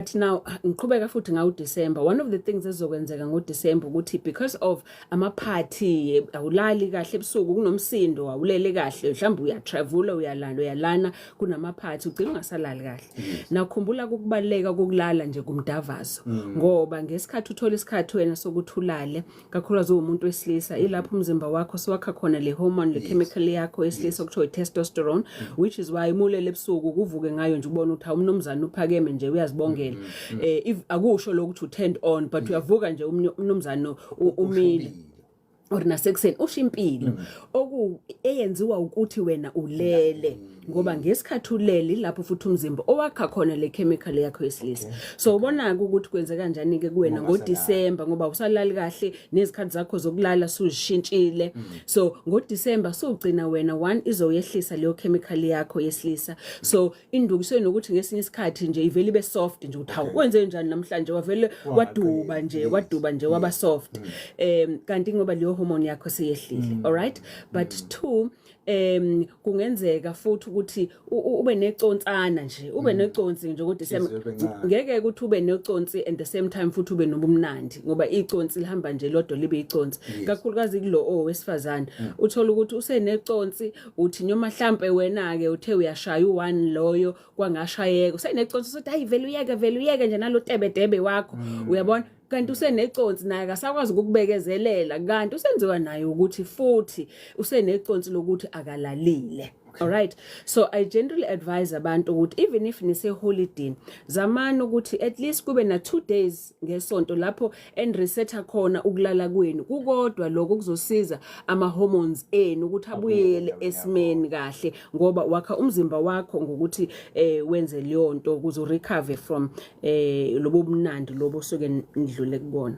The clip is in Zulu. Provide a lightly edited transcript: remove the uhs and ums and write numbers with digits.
But now ngiqhubeka futhi ngawo December. One of the things ezokwenzeka ngo December ukuthi because of ama party, awulali kahle ebusuku, kunomsindo, awulele kahle, mhlawumbe uyatravel, uyalala, uyalana, kunama party, ugcina ungasalali kahle. Nakhumbula ukubaleka kokulala nje kumdavazo, ngoba ngesikhathi uthola isikhathi wena sokuthi ulale, kakhulukazi uwumuntu wesilisa, ilapho umzimba wakho sowakha khona le hormone, le chemical yakho yesilisa okuthiwa i-testosterone, which is why imulele ebusuku kuvuke ngayo nje, ubona ukuthi awumnumzane uphakeme nje, uyazibongela. If akusho lokuthi u-turned on, but uyavuka nje, umnumzane umile, or nasekuseni usho impilo oku eyenziwa ukuthi wena ulele, ngoba ngesikhathi ulele lapho futhi umzimba owakha khona le chemical yakho yesilisa. So ubona ke ukuthi kwenze kanjani ke kuwena Ngoba ngoDecember, ngoba usalali kahle, nezikhathi zakho zokulala suzishintshile. So ngoDecember sugcina wena one izoyehlisa leyo chemical yakho yesilisa. So induku isenokuthi ngesinye isikhathi nje ivele ibe soft nje, ukuthi hawu, wenze njani namhlanje, wavele waduba nje, waduba nje, waba soft, kanti ngoba leyo hormone yakho seyehlile. Alright, but two, kungenzeka futhi ukuthi ube necontsana nje, ube neconsi nje ngoDecember. Inhliziyo ibe ncane. Ngeke ukuthi ube neconsi and the same time futhi ube nobumnandi, ngoba iconsi lihamba nje lodwa libe iconsi, kakhulukazi kulo owesifazane. Uthola ukuthi useneconsi, uthi noma mhlambe wena ke uthe uyashaya u1 loyo kwangashayeka, useneconsi, uthi hayi, vele uyeke, vele uyeke nje nalo tebedebe wakho, uyabona, kanti useneconsi naye, akasakwazi ukukubekezelela, kanti usenziwa naye ukuthi futhi useneconsi lokuthi akalalile. Alright, so I generally advise abantu ukuthi even if nise holiday, zamani ukuthi at least kube na 2 days ngesonto lapho en resetha khona ukulala kwenu kukodwa. Lokho kuzosiza ama hormones enu ukuthi abuyele endaweni. Esimeni kahle, ngoba wakha umzimba wakho ngokuthi wenze leyo nto ukuze recover from lobo bumnandi lobo suke nidlule kubona.